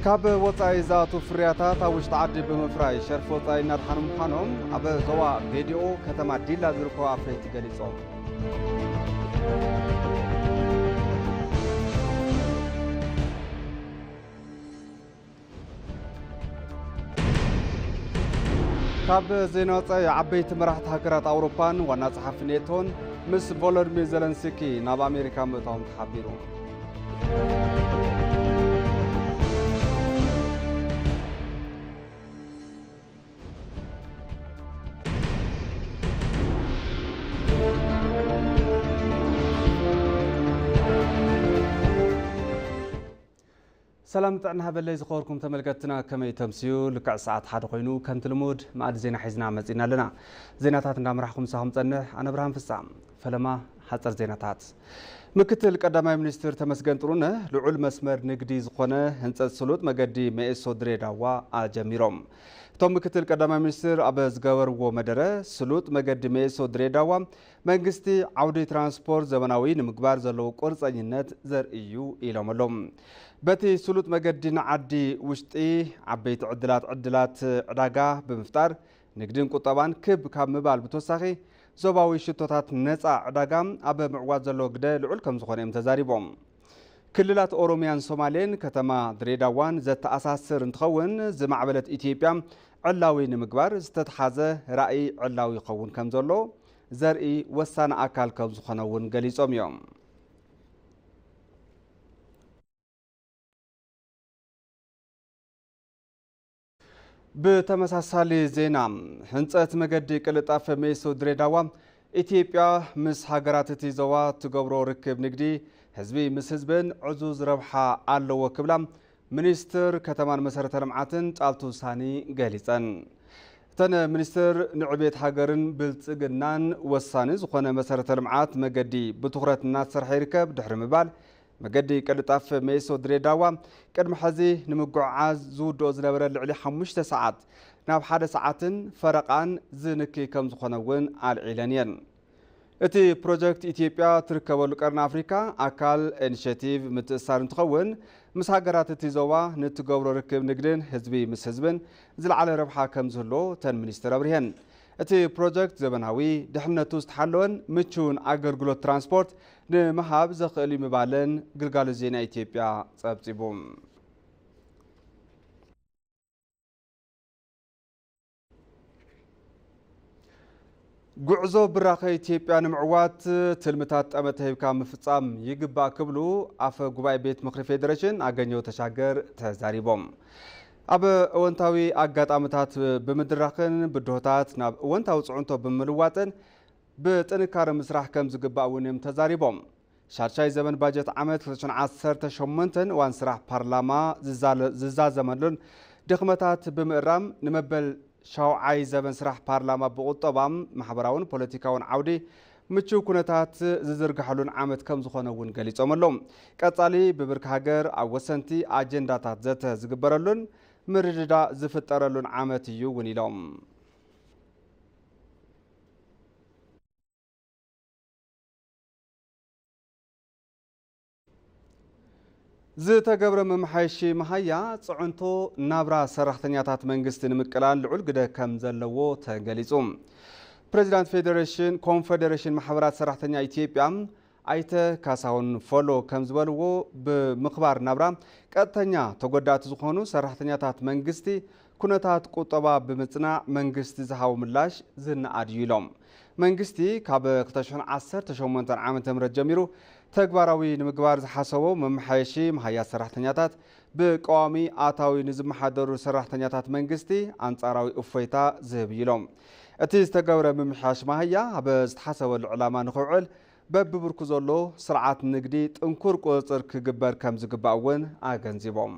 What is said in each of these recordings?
ካብ ወጻኢ ዝኣትዉ ፍርያታት ኣብ ውሽጢ ዓዲ ብምፍራይ ሸርፊ ወጻኢ እናድሓኑ ምዃኖም ኣብ ዞባ ጌዲኦ ከተማ ዲላ ዝርከቡ ኣፍረይቲ ገሊጾም። ካብ ዜና ወጻኢ፣ ዓበይቲ መራሕቲ ሃገራት ኣውሮፓን ዋና ጸሓፊ ኔቶን ምስ ቮሎድሚር ዘለንስኪ ናብ ኣሜሪካ ምእታዎም ተሓቢሩ። ሰላም ጥዕና ሃበለይ ዝኸበርኩም ተመልከትትና፣ ከመይ ተምስዩ? ልክዕ ሰዓት ሓደ ኮይኑ ከምቲ ልሙድ መኣዲ ዜና ሒዝና መጺና ኣለና። ዜናታት እንዳመራሕኹም ምሳኹም ጸንሕ ኣነ ብርሃን ፍጻም። ፈለማ ሓጸር ዜናታት። ምክትል ቀዳማይ ሚኒስትር ተመስገን ጥሩነህ ልዑል መስመር ንግዲ ዝኾነ ህንጸት ስሉጥ መገዲ መኤሶ ድሬዳዋ ኣጀሚሮም። እቶም ምክትል ቀዳማይ ሚኒስትር ኣብ ዝገበርዎ መደረ፣ ስሉጥ መገዲ መኤሶ ድሬዳዋ መንግስቲ ዓውዲ ትራንስፖርት ዘመናዊ ንምግባር ዘለዎ ቁርፀኝነት ዘርኢ እዩ ኢሎም ኣለዉ። በቲ ስሉጥ መገዲ ንዓዲ ውሽጢ ዓበይቲ ዕድላት ዕድላት ዕዳጋ ብምፍጣር ንግድን ቁጠባን ክብ ካብ ምባል ብተወሳኺ ዞባዊ ሽቶታት ነፃ ዕዳጋ ኣብ ምዕዋት ዘለዎ ግደ ልዑል ከም ዝኾነ እዮም ተዛሪቦም። ክልላት ኦሮሚያን ሶማሌን ከተማ ድሬዳዋን ዘተኣሳስር እንትኸውን፣ ዝማዕበለት ኢትዮጵያ ዕላዊ ንምግባር ዝተትሓዘ ራእይ ዕላዊ ይኸውን ከም ዘሎ ዘርኢ ወሳኒ ኣካል ከም ዝኾነ እውን ገሊጾም እዮም። ብተመሳሳሊ ዜና፣ ህንጸት መገዲ ቅልጣፈ ሜሶ ድሬዳዋ፣ ኢትዮጵያ ምስ ሃገራት እቲ ዞባ ትገብሮ ርክብ ንግዲ ህዝቢ ምስ ህዝብን ዕዙዝ ረብሓ ኣለዎ ክብላ ሚኒስትር ከተማን መሰረተ ልምዓትን ጫልቱ ሳኒ ገሊጸን። እተን ሚኒስትር ንዕቤት ሃገርን ብልጽግናን ወሳኒ ዝኾነ መሰረተ ልምዓት መገዲ ብትኹረት እናተሰርሐ ይርከብ ድሕሪ ምባል፣ መገዲ ቅልጣፍ ሜሶ ድሬዳዋ ቅድሚ ሕዚ ንምጉዕዓዝ ዝውድኦ ዝነበረ ልዕሊ ሓሙሽተ ሰዓት ናብ ሓደ ሰዓትን ፈረቓን ዝንኪ ከም ዝኾነ እውን ኣልዒለን እየን። እቲ ፕሮጀክት ኢትዮጵያ ትርከበሉ ቀርኒ ኣፍሪካ ኣካል ኢኒሼቲቭ ምትእስሳር እንትኸውን፣ ምስ ሃገራት እቲ ዞባ ንትገብሮ ርክብ ንግድን ህዝቢ ምስ ህዝብን ዝለዓለ ረብሓ ከም ዝህልዎ እተን ሚኒስትር ኣብሪሀን። እቲ ፕሮጀክት ዘበናዊ፣ ድሕነቱ ዝተሓለወን ምቹውን ኣገልግሎት ትራንስፖርት ንምሃብ ዘኽእል እዩ ምባለን ግልጋሎት ዜና ኢትዮጵያ ጸብጺቡ። ጉዕዞ ብራኸ ኢትዮጵያ ንምዕዋት ትልምታት ጠመተ ሂብካ ምፍጻም ይግባእ ክብሉ ኣፈ ጉባኤ ቤት ምኽሪ ፌዴሬሽን ኣገኘሁ ተሻገር ተዛሪቦም። ኣብ እወንታዊ ኣጋጣሚታት ብምድራኽን ብድሆታት ናብ እወንታዊ ጽዕንቶ ብምልዋጥን ብጥንካረ ምስራሕ ከም ዝግባእ እውን እዮም ተዛሪቦም። ሻድሻይ ዘበን ባጀት ዓመት ክልተ ሽሕን ዓሰርተ ሸሞንተን እዋን ስራሕ ፓርላማ ዝዛለ-፣ ዝዛዘመሉን ድኽመታት ብምእራም ንመበል ሻውዓይ ዘበን ስራሕ ፓርላማ ብቁጠባን ማሕበራውን ፖለቲካውን ዓውዲ ምቹው ኩነታት ዝዝርግሐሉን ዓመት ከም ዝኾነ እውን ገሊጾም ኣለዉ። ቀጻሊ ብብርኪ ሃገር ኣብ ወሰንቲ ኣጀንዳታት ዘተ ዝግበረሉን ምርድዳእ ዝፍጠረሉን ዓመት እዩ እውን ኢሎም። ዝተገብረ መመሓየሺ መሃያ ፅዕንቶ ናብራ ሰራሕተኛታት መንግስቲ ንምቅላል ልዑል ግደ ከም ዘለዎ ተገሊፁ። ፕሬዚዳንት ፌዴሬሽን ኮንፌዴሬሽን ማሕበራት ሰራሕተኛ ኢትዮጵያ ኣይተ ካሳሁን ፎሎ ከም ዝበልዎ፣ ብምኽባር ናብራ ቀጥተኛ ተጎዳእቲ ዝኾኑ ሰራሕተኛታት መንግስቲ ኩነታት ቁጠባ ብምጽናዕ መንግስቲ ዝሃቦ ምላሽ ዝነኣድ እዩ ኢሎም። መንግስቲ ካብ ክልተ ሽሕን ዓሰርተ ሸሞንተን ዓመተ ምህረት ጀሚሩ ተግባራዊ ንምግባር ዝሓሰቦ መመሓየሺ መሃያ ሰራሕተኛታት ብቀዋሚ ኣታዊ ንዝመሓደሩ ሰራሕተኛታት መንግስቲ ኣንጻራዊ እፎይታ ዝህብ እዩ ኢሎም። እቲ ዝተገብረ ምምሕያሽ መሃያ ኣብ ዝተሓሰበሉ ዕላማ ንኽውዕል በብብርኩ ዘሎ ስርዓት ንግዲ ጥንኩር ቁፅፅር ክግበር ከም ዝግባእ እውን ኣገንዚቦም።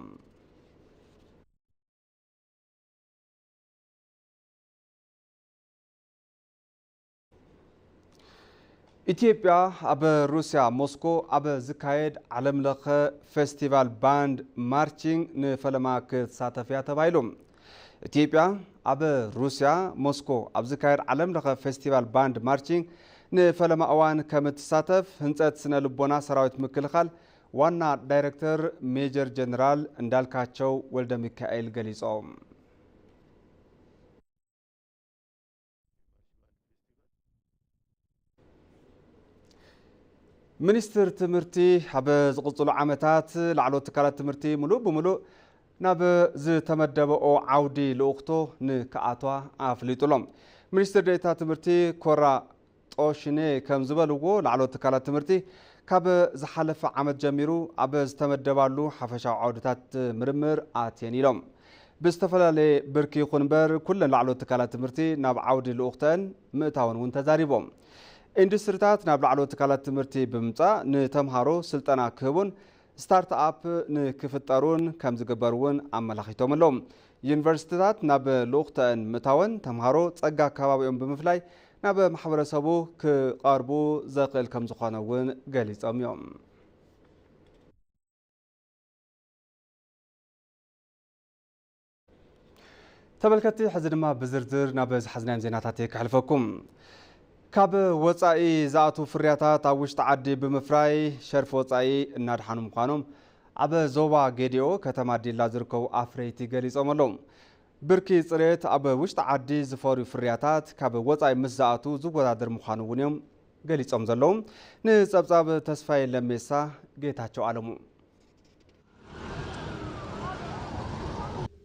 ኢትዮጵያ ኣብ ሩስያ ሞስኮ ኣብ ዝካየድ ዓለም ለኸ ፌስቲቫል ባንድ ማርቺንግ ንፈለማ ክትሳተፍ እያ ተባሂሉ። ኢትዮጵያ ኣብ ሩስያ ሞስኮ ኣብ ዝካየድ ዓለም ለኸ ፌስቲቫል ባንድ ማርቺንግ ንፈለማ እዋን ከም እትሳተፍ ህንፀት ስነ ልቦና ሰራዊት ምክልኻል ዋና ዳይሬክተር ሜጀር ጀነራል እንዳልካቸው ወልደ ሚካኤል ገሊጾም። ሚኒስትር ትምህርቲ ኣብ ዝቕጽሉ ዓመታት ላዕለዎት ትካላት ትምህርቲ ምሉእ ብምሉእ ናብ ዝተመደበኦ ዓውዲ ልኡኽቶ ንክኣትዋ ኣፍሊጡ ኣሎ። ሚኒስትር ዴኤታ ትምህርቲ ኮራ ጦሽኔ ከም ዝበልዎ፣ ላዕለዎት ትካላት ትምህርቲ ካብ ዝሓለፈ ዓመት ጀሚሩ ኣብ ዝተመደባሉ ሓፈሻዊ ዓውድታት ምርምር ኣትየን ኢሎም። ብዝተፈላለየ ብርኪ ይኹን እምበር፣ ኩለን ላዕለዎት ትካላት ትምህርቲ ናብ ዓውዲ ልኡኽተን ምእታወን እውን ተዛሪቦም። ኢንዱስትሪታት ናብ ላዕለዎት ትካላት ትምህርቲ ብምምጻእ ንተምሃሮ ስልጠና ክህቡን ስታርትኣፕ ንክፍጠሩን ከም ዝግበር እውን ኣመላኺቶም ኣለዉ። ዩኒቨርሲቲታት ናብ ልኡኽተአን ምእታወን ተምሃሮ ጸጋ ከባቢኦም ብምፍላይ ናብ ማሕበረሰቡ ክቐርቡ ዘኽእል ከም ዝኾነ እውን ገሊጾም እዮም። ተመልከትቲ፣ ሕዚ ድማ ብዝርዝር ናብ ዝሓዝናዮም ዜናታት ከሕልፈኩም። ካብ ወጻኢ ዝኣትዉ ፍርያታት ኣብ ውሽጢ ዓዲ ብምፍራይ ሸርፊ ወጻኢ እናድሓኑ ምዃኖም ኣብ ዞባ ጌዲኦ ከተማ ዲላ ዝርከቡ ኣፍረይቲ ገሊጾም ኣለዉ። ብርኪ ጽሬት ኣብ ውሽጢ ዓዲ ዝፈርዩ ፍርያታት ካብ ወጻኢ ምስ ዝኣትዉ ዝወዳደር ምዃኑ እውን እዮም ገሊጾም ዘለዉ። ንጸብጻብ ተስፋዬ ለሜሳ፣ ጌታቸው ኣለሙ።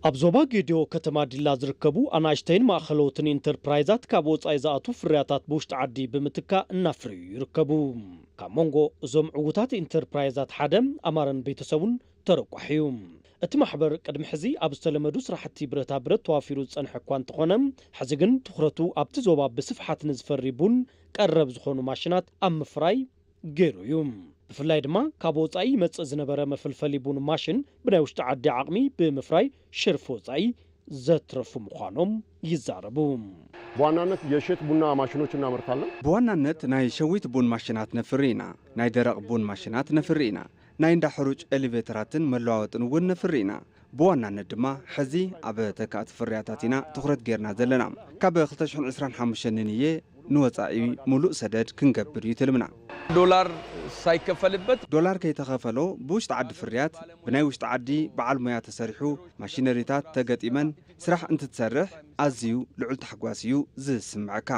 ኣብ ዞባ ጌዲኦ ከተማ ዲላ ዝርከቡ ኣናእሽተይን ማእኸለዎትን ኢንተርፕራይዛት ካብ ወጻኢ ዝኣትዉ ፍርያታት ብውሽጢ ዓዲ ብምትካእ እናፍረዩ ይርከቡ። ካብ መንጎ እዞም ዕዉታት ኢንተርፕራይዛት ሓደ ኣማረን ቤተሰቡን ተረቋሒ እዩ። እቲ ማሕበር ቅድሚ ሕዚ ኣብ ዝተለመዱ ስራሕቲ ብረታ ብረት ተዋፊሩ ዝጸንሐ እኳ እንተኾነ፣ ሕዚ ግን ትኹረቱ ኣብቲ ዞባ ብስፍሓት ንዝፈሪ ቡን ቀረብ ዝኾኑ ማሽናት ኣብ ምፍራይ ገይሩ እዩ። ብፍላይ ድማ ካብ ወጻኢ ይመጽእ ዝነበረ መፈልፈሊ ቡን ማሽን ብናይ ውሽጢ ዓዲ ዓቕሚ ብምፍራይ ሸርፊ ወጻኢ ዘትረፉ ምዃኖም ይዛረቡ። በዋናነት የእሸት ቡና ማሽኖች እናመርታለን። ብዋናነት ናይ ሸዊት ቡን ማሽናት ነፍሪ ኢና። ናይ ደረቕ ቡን ማሽናት ነፍሪ ኢና። ናይ እንዳ ሕሩጭ ኤሊቬተራትን መለዋወጥን እውን ነፍሪ ኢና። ብዋናነት ድማ ሕዚ ኣብ ተካእቲ ፍርያታት ኢና ትኹረት ጌርና ዘለና። ካብ ክልተ ሽሕን ዕስራን ሓሙሽተን ንንየ ንወጻኢ ሙሉእ ሰደድ ክንገብር እዩ ትልምና። ዶላር ሳይከፈልበት ዶላር ከይተኸፈሎ ብውሽጢ ዓዲ ፍርያት ብናይ ውሽጢ ዓዲ በዓል ሞያ ተሰሪሑ ማሽነሪታት ተገጢመን ስራሕ እንትትሰርሕ ኣዝዩ ልዑል ታሕጓስ እዩ ዝስምዐካ።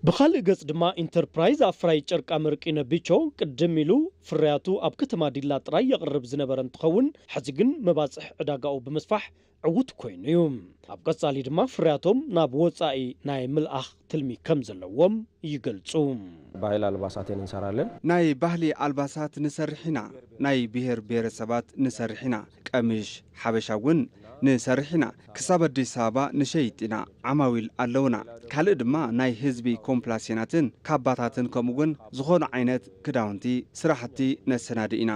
ብኻልእ ገጽ ድማ ኢንተርፕራይዝ ኣፍራይ ጨርቃ መርቂ ነቢቾ ቅድም ኢሉ ፍርያቱ ኣብ ከተማ ዲላ ጥራይ የቕርብ ዝነበረ እንትኸውን ሕዚ ግን መባጽሕ ዕዳጋኡ ብምስፋሕ ዕዉት ኮይኑ እዩ። ኣብ ቀጻሊ ድማ ፍርያቶም ናብ ወጻኢ ናይ ምልኣኽ ትልሚ ከም ዘለዎም ይገልጹ። ባህል ኣልባሳትን እንሰራለን። ናይ ባህሊ ኣልባሳት ንሰርሕ ኢና። ናይ ብሄር ብሄረሰባት ንሰርሕ ኢና። ቀምሽ ሓበሻ እውን ንሰርሕ ኢና። ክሳብ ኣዲስ ኣበባ ንሸይጥ ኢና። ዓማዊል ኣለውና። ካልእ ድማ ናይ ህዝቢ ኮምፕላሴናትን ካባታትን ከምኡ እውን ዝኾኑ ዓይነት ክዳውንቲ ስራሕቲ ነሰናድእ ኢና።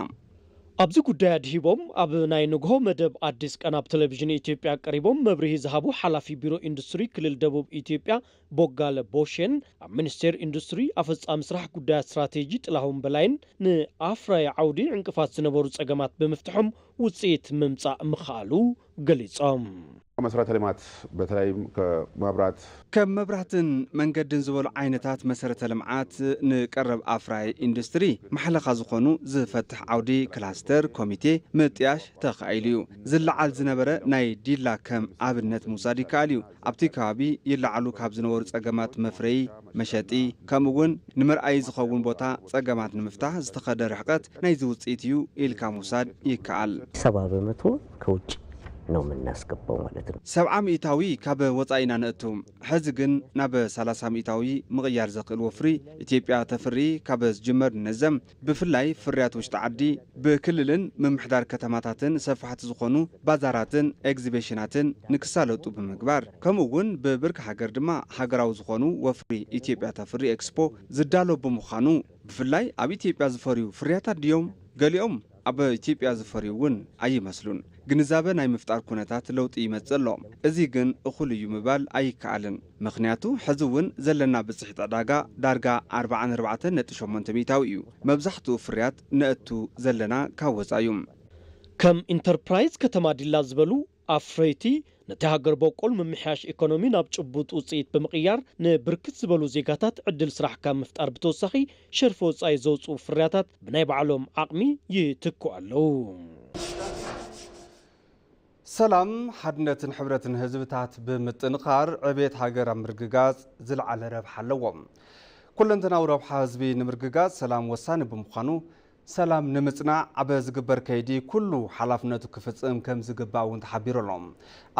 ኣብዚ ጉዳይ ኣድሂቦም ኣብ ናይ ንግሆ መደብ ኣዲስ ቀን ኣብ ቴሌቪዥን ኢትዮጵያ ቀሪቦም መብርሂ ዝሃቡ ሓላፊ ቢሮ ኢንዱስትሪ ክልል ደቡብ ኢትዮጵያ ቦጋለ ቦሼን ኣብ ሚኒስቴር ኢንዱስትሪ ኣፈፃሚ ስራሕ ጉዳያት ስትራቴጂ ጥላሁን በላይን ንኣፍራይ ዓውዲ ዕንቅፋት ዝነበሩ ፀገማት ብምፍትሖም ውፅኢት ምምፃእ ምኽኣሉ ገሊፆም። መሰረተ ልማት በተለይም ከመብራት ከም መብራህትን መንገድን ዝበሉ ዓይነታት መሰረተ ልምዓት ንቀረብ ኣፍራይ ኢንዱስትሪ ማሕለኻ ዝኾኑ ዝፈትሕ ዓውዲ ክላስተር ኮሚቴ ምጥያሽ ተኻኢሉ እዩ። ዝለዓል ዝነበረ ናይ ዲላ ከም ኣብነት ምውሳድ ይከኣል እዩ። ኣብቲ ከባቢ ይለዓሉ ካብ ዝነበሩ ጸገማት መፍረዪ፣ መሸጢ ከምኡ እውን ንምርኣይ ዝኸውን ቦታ ጸገማት ንምፍታሕ ዝተኸደ ርሕቀት ናይዚ ውፅኢት እዩ ኢልካ ምውሳድ ይከኣል። ሰባ በመቶ ከውጭ ነው የምናስገባው ማለት ነው። ሰብዓ ሚእታዊ ካብ ወፃኢና ነእቱ። ሕዚ ግን ናብ ሰላሳ ሚእታዊ ምቕያር ዘኽእል ወፍሪ ኢትዮጵያ ተፍሪ ካብ ዝጅመር ንነዘም ብፍላይ ፍርያት ውሽጢ ዓዲ ብክልልን ምምሕዳር ከተማታትን ሰፋሕቲ ዝኾኑ ባዛራትን ኤግዚቢሽናትን ንክሳለጡ ብምግባር ከምኡ እውን ብብርኪ ሃገር ድማ ሃገራዊ ዝኾኑ ወፍሪ ኢትዮጵያ ተፍሪ ኤክስፖ ዝዳሎ ብምዃኑ ብፍላይ ኣብ ኢትዮጵያ ዝፈርዩ ፍርያታት ድዮም ገሊኦም ኣብ ኢትዮጵያ ዝፈርዩ እውን ኣይመስሉን። ግንዛበ ናይ ምፍጣር ኩነታት ለውጢ ይመጽእ ኣሎ። እዚ ግን እኹል እዩ ምባል ኣይከኣልን። ምኽንያቱ ሕዚ እውን ዘለና ብፅሒት ዕዳጋ ዳርጋ ኣርብዓን ኣርባዕተን ነጥቢ ሸሞንተ ሚእታዊ እዩ። መብዛሕትኡ ፍርያት ነእቱ ዘለና ካብ ወፃ እዩ። ከም ኢንተርፕራይዝ ከተማ ዲላ ዝበሉ ኣፍረይቲ ነቲ ሃገር በቆል ምምሕያሽ ኢኮኖሚ ናብ ጭቡጥ ውፅኢት ብምቕያር ንብርክት ዝበሉ ዜጋታት ዕድል ስራሕ ካብ ምፍጣር ብተወሳኺ ሸርፊ ወፃኢ ዘውፅኡ ፍርያታት ብናይ ባዕሎም ዓቕሚ ይትክኡ ኣለዉ። ሰላም፣ ሓድነትን ሕብረትን ህዝብታት ብምጥንኻር ዕቤት ሃገር ኣብ ምርግጋጽ ዝለዓለ ረብሓ ኣለዎ። ኩለንተናዊ ረብሓ ህዝቢ ንምርግጋጽ ሰላም ወሳኒ ብምዃኑ፣ ሰላም ንምጽናዕ ኣብ ዝግበር ከይዲ ኩሉ ሓላፍነቱ ክፍጽም ከም ዝግባእ እውን ተሓቢሩ ኣሎ።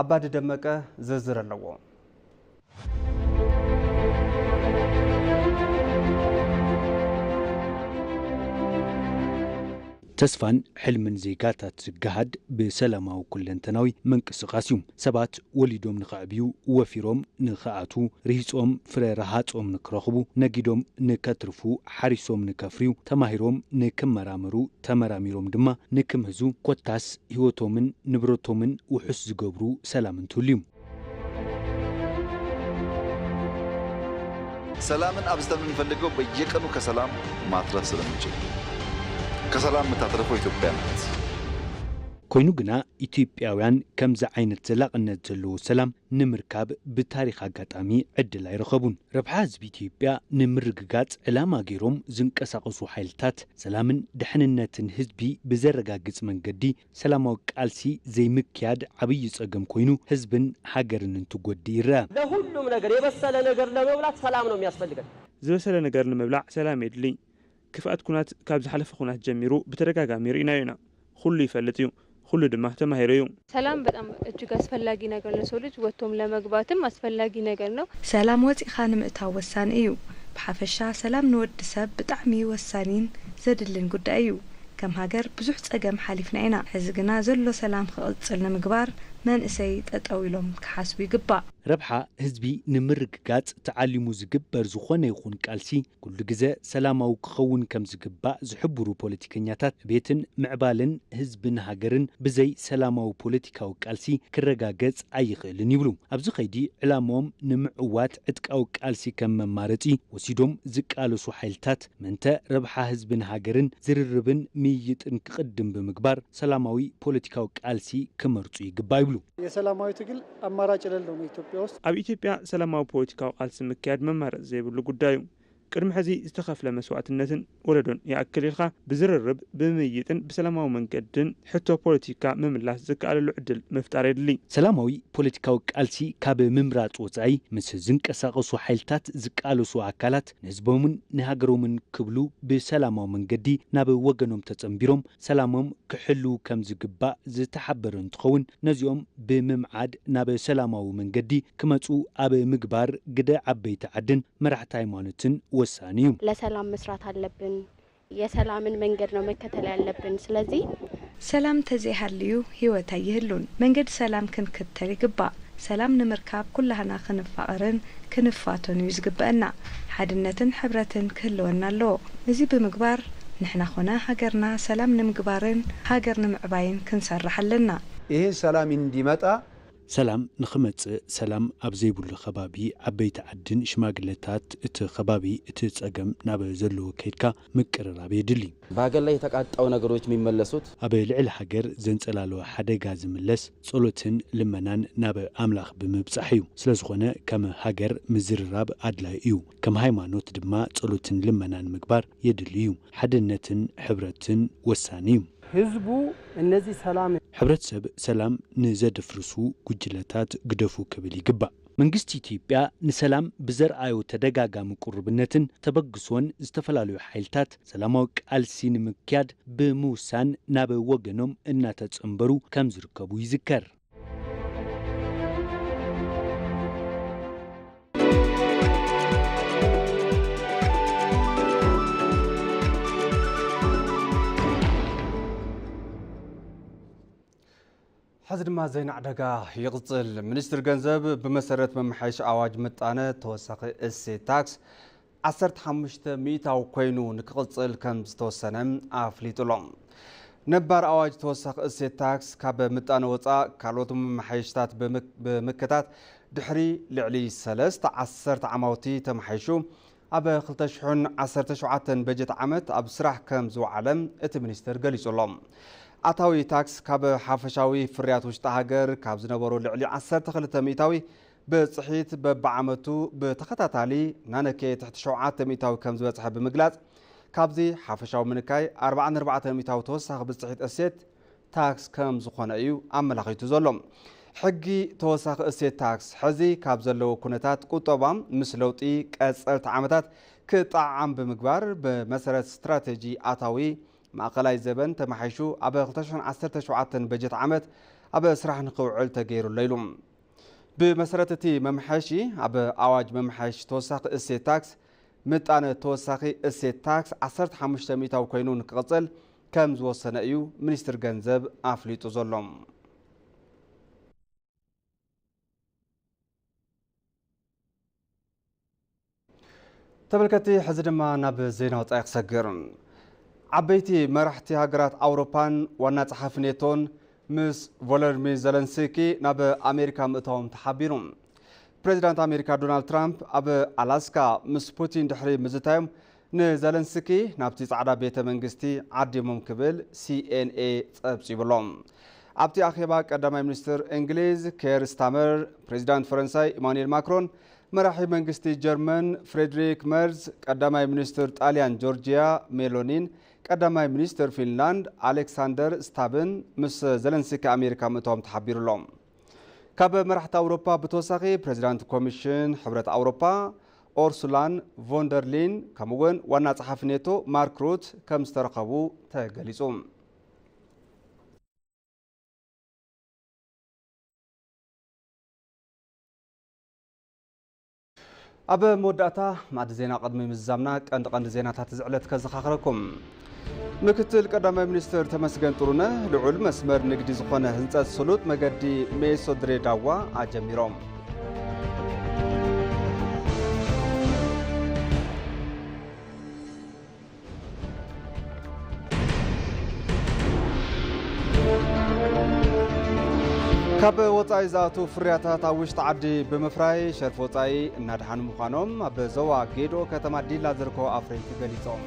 ኣባዲ ደመቀ ዝርዝር ኣለዎ። ተስፋን ሕልምን ዜጋታት ዝገሃድ ብሰላማዊ ኩለንተናዊ ምንቅስቓስ እዩ። ሰባት ወሊዶም ንኸዕብዩ፣ ወፊሮም ንኸኣትዉ፣ ርሂጾም ፍረ ረሃጾም ንክረኽቡ፣ ነጊዶም ንከትርፉ፣ ሓሪሶም ንከፍርዩ፣ ተማሂሮም ንክመራመሩ፣ ተመራሚሮም ድማ ንክምህዙ፣ ኮታስ ህይወቶምን ንብረቶምን ውሑስ ዝገብሩ ሰላም እንትህሉ እዩ። ሰላምን ኣብዝተን የምንፈልገው በየቀኑ ከሰላም ማትረፍ ስለምንችል፣ ከሰላም የምታተርፈው ኢትዮጵያ ናት። ኮይኑ ግና ኢትዮጵያውያን ከምዚ ዓይነት ዘላቕነት ዘለዎ ሰላም ንምርካብ ብታሪኽ ኣጋጣሚ ዕድል ኣይረኸቡን። ረብሓ ህዝቢ ኢትዮጵያ ንምርግጋጽ ዕላማ ገይሮም ዝንቀሳቐሱ ሓይልታት ሰላምን ድሕንነትን ህዝቢ ብዘረጋግጽ መንገዲ ሰላማዊ ቃልሲ ዘይምክያድ ዓብዪ ጸገም ኮይኑ ህዝብን ሃገርን እንትጎድእ ይረኣ። ለሁሉም ነገር የበሰለ ነገር ለመብላት ሰላም ነው የሚያስፈልገን። ዝበሰለ ነገር ንምብላዕ ሰላም የድሊ። ክፍኣት ኩናት ካብ ዝሓለፈ ኩናት ጀሚሩ ብተደጋጋሚ ርኢናዮ ኢና። ኩሉ ይፈልጥ እዩ። ኩሉ ድማ ተማሂሩ እዩ። ሰላም በጣም እጅግ አስፈላጊ ነገር ለሰው ልጅ ወጥቶም ለመግባትም አስፈላጊ ነገር ነው። ሰላም ወፂኻ ንምእታው ወሳኒ እዩ። ብሓፈሻ ሰላም ንወዲ ሰብ ብጣዕሚ ወሳኒን ዘድልን ጉዳይ እዩ። ከም ሃገር ብዙሕ ፀገም ሓሊፍና ኢና። ሕዚ ግና ዘሎ ሰላም ክቕፅል ንምግባር መንእሰይ ጠጠው ኢሎም ክሓስቡ ይግባእ። ረብሓ ህዝቢ ንምርግጋፅ ተዓሊሙ ዝግበር ዝኾነ ይኹን ቃልሲ ኩሉ ግዘ ሰላማዊ ክኸውን ከም ዝግባእ ዝሕብሩ ፖለቲከኛታት፣ ዕቤትን ምዕባለን ህዝብን ሃገርን ብዘይ ሰላማዊ ፖለቲካዊ ቃልሲ ክረጋገጽ ኣይኽእልን ይብሉ። ኣብዚ ኸይዲ ዕላምኦም ንምዕዋት ዕጥቃዊ ቃልሲ ከም መማረጺ ወሲዶም ዝቃለሱ ሓይልታት፣ ምእንተ ረብሓ ህዝብን ሃገርን ዝርርብን ምይይጥን ክቕድም ብምግባር ሰላማዊ ፖለቲካዊ ቃልሲ ክመርጹ ይግባእ ይብሉ። የሰላማዊ ትግል ኣማራጭ የሌለው ነው ኢትዮጵያ ውስጥ። ኣብ ኢትዮጵያ ሰላማዊ ፖለቲካዊ ቃልሲ ምክያድ መማረጺ ዘይብሉ ጉዳይ እዩ። ቅድሚ ሕዚ ዝተኸፍለ መስዋእትነትን ወለዶን ይኣክል ኢልካ ብዝርርብ፣ ብምይይጥን ብሰላማዊ መንገድን ሕቶ ፖለቲካ ምምላስ ዝከኣለሉ ዕድል ምፍጣር የድሊ። ሰላማዊ ፖለቲካዊ ቃልሲ ካብ ምምራጽ ወጻኢ ምስ ዝንቀሳቐሱ ሓይልታት ዝቃለሱ ኣካላት ንህዝቦምን ንሃገሮምን ክብሉ ብሰላማዊ መንገዲ ናብ ወገኖም ተጸንቢሮም ሰላሞም ክሕልው ከም ዝግባእ ዝተሓበረ እንትኸውን፣ ነዚኦም ብምምዓድ ናብ ሰላማዊ መንገዲ ክመፁ ኣብ ምግባር ግደ ዓበይቲ ዓድን መራሕቲ ሃይማኖትን ወሳኒ እዩ። ለሰላም መስራት ኣለብን። የሰላምን መንገድ ነው መከተል ያለብን። ስለዚህ ሰላም ተዘይሃልዩ ህይወት ኣይህሉን። መንገዲ ሰላም ክንክተል ይግባእ። ሰላም ንምርካብ ኩላህና ክንፋቐርን ክንፋቶን እዩ ዝግበአና። ሓድነትን ሕብረትን ክህልወና ኣለዎ። እዚ ብምግባር ንሕና ኾነ ሃገርና ሰላም ንምግባርን ሃገር ንምዕባይን ክንሰርሕ ኣለና። ይህን ሰላም እንዲመጣ ሰላም ንኽመጽእ ሰላም ኣብ ዘይብሉ ከባቢ ዓበይቲ ዓድን ሽማግለታት እቲ ከባቢ እቲ ጸገም ናብ ዘለዎ ከይድካ ምቅርራብ የድሊ። በሀገር ላይ የተቃጣው ነገሮች የሚመለሱት ኣብ ልዕሊ ሃገር ዘንጸላለወ ሓደጋ ዝምለስ ጸሎትን ልመናን ናብ ኣምላኽ ብምብጻሕ እዩ። ስለዝኾነ ከም ሃገር ምዝርራብ ኣድላዩ እዩ። ከም ሃይማኖት ድማ ጸሎትን ልመናን ምግባር የድሊ እዩ። ሓድነትን ሕብረትን ወሳኒ እዩ። ህዝቡ እነዚህ ሰላም ሕብረተሰብ ሰላም ንዘደፍርሱ ጉጅለታት ግደፉ ክብል ይግባእ። መንግስቲ ኢትዮጵያ ንሰላም ብዘርኣዮ ተደጋጋሚ ቁርብነትን ተበግሶን ዝተፈላለዩ ሓይልታት ሰላማዊ ቃልሲ ንምክያድ ብምውሳን ናብ ወገኖም እናተጸንበሩ ከም ዝርከቡ ይዝከር። ሕዚ ድማ ዜና ዕዳጋ ይቕጽል። ሚኒስትሪ ገንዘብ ብመሰረት መመሓየሺ ኣዋጅ ምጣነ ተወሳኺ እሴት ታክስ ዓሰርተ ሓሙሽተ ሚእታዊ ኮይኑ ንክቕጽል ከም ዝተወሰነ ኣፍሊጡ ኣሎ። ነባር ኣዋጅ ተወሳኺ እሴት ታክስ ካብ ምጣነ ወፃእ ካልኦት መመሓየሽታት ብምክ- ብምክታት ድሕሪ ልዕሊ ሰለስተ ዓሰርተ ዓማውቲ ተመሓይሹ ኣብ ክልተ ሽሕን ዓሰርተ ሸውዓተን በጀት ዓመት ኣብ ስራሕ ከም ዝወዓለ እቲ ሚኒስትር ገሊጹ ኣሎ። ኣታዊ ታክስ ካብ ሓፈሻዊ ፍርያት ውሽጢ ሃገር ካብ ዝነበሩ ልዕሊ ዓሰርተ ክልተ ሚእታዊ ብጽሒት በብዓመቱ ብተኸታታሊ እናነከየ ትሕቲ ሸውዓተ ሚእታዊ ከም ዝበጽሐ ብምግላጽ፣ ካብዚ ሓፈሻዊ ምንካይ ኣርባዓን ኣርባዕተን ሚእታዊ ተወሳኺ ብጽሒት እሴት ታክስ ከም ዝኾነ እዩ ኣመላኺቱ ዘሎ። ሕጊ ተወሳኺ እሴት ታክስ ሕዚ ካብ ዘለዎ ኩነታት ቁጠባ ምስ ለውጢ ቀጸልቲ ዓመታት ክጠዓም ብምግባር፣ ብመሰረት ስትራቴጂ ኣታዊ ማእኸላይ ዘበን ተመሓይሹ ኣብ ክልተ ሽሕን ዓሰርተ ሸውዓተን በጀት ዓመት ኣብ ስራሕ ንክውዕል ተገይሩ ኣሎ ኢሉ። ብመሰረት እቲ መምሐሺ፣ ኣብ ኣዋጅ መምሐሽ ተወሳኺ እሴት ታክስ ምጣነ ተወሳኺ እሴት ታክስ ዓሰርተ ሓሙሽተ ሚእታዊ ኮይኑ ንክቕፅል ከም ዝወሰነ እዩ ሚኒስትር ገንዘብ ኣፍሊጡ ዘሎ። ተመልከቲ፣ ሕዚ ድማ ናብ ዜና ወጻኢ ክሰግር። ዓበይቲ መራሕቲ ሃገራት ኣውሮፓን ዋና ጸሓፊ ኔቶን ምስ ቮሎዲሚር ዘለንስኪ ናብ ኣሜሪካ ምእታዎም ተሓቢሩ። ፕሬዚዳንት ኣሜሪካ ዶናልድ ትራምፕ ኣብ ኣላስካ ምስ ፑቲን ድሕሪ ምዝታዮም፣ ንዘለንስኪ ናብቲ ጻዕዳ ቤተ መንግስቲ ዓዲሞም ክብል ሲኤንኤ ጸብጺቡ ኣሎ። ኣብቲ ኣኼባ ቀዳማይ ሚኒስትር እንግሊዝ ኬር ስታመር፣ ፕሬዚዳንት ፈረንሳይ ኢማኑኤል ማክሮን፣ መራሒ መንግስቲ ጀርመን ፍሬድሪክ መርዝ፣ ቀዳማይ ሚኒስትር ጣልያን ጆርጂያ ሜሎኒን ቀዳማይ ሚኒስትር ፊንላንድ ኣሌክሳንደር ስታብን ምስ ዘለንስኪ ኣሜሪካ ምእታዎም ተሓቢሩ ኣሎ። ካብ መራሕቲ ኣውሮፓ ብተወሳኺ፣ ፕሬዚዳንት ኮሚሽን ሕብረት ኣውሮፓ ኦርሱላን ቮንደርሊን፣ ከምኡ'ውን ዋና ጸሓፊ ኔቶ ማርክ ሩት ከም ዝተረኸቡ ተገሊጹ። ኣብ መወዳእታ ማዕዲ ዜና ቅድሚ ምዝዛምና፣ ቀንዲ ቀንዲ ዜናታት እዚ ዕለት ከዘኻኽረኩም። ምክትል ቀዳማይ ሚኒስትር ተመስገን ጥሩነህ፣ ልዑል መስመር ንግዲ ዝኾነ ህንጸት ስሉጥ መገዲ ሜሶ ድሬዳዋ ኣጀሚሮም። ካብ ወጻኢ ዝኣትዉ ፍርያታት ኣብ ውሽጢ ዓዲ ብምፍራይ ሸርፊ ወጻኢ እናድሓኑ ምዃኖም ኣብ ዞባ ጌዶ ከተማ ዲላ ዝርከቡ ኣፍረይቲ ገሊጾም።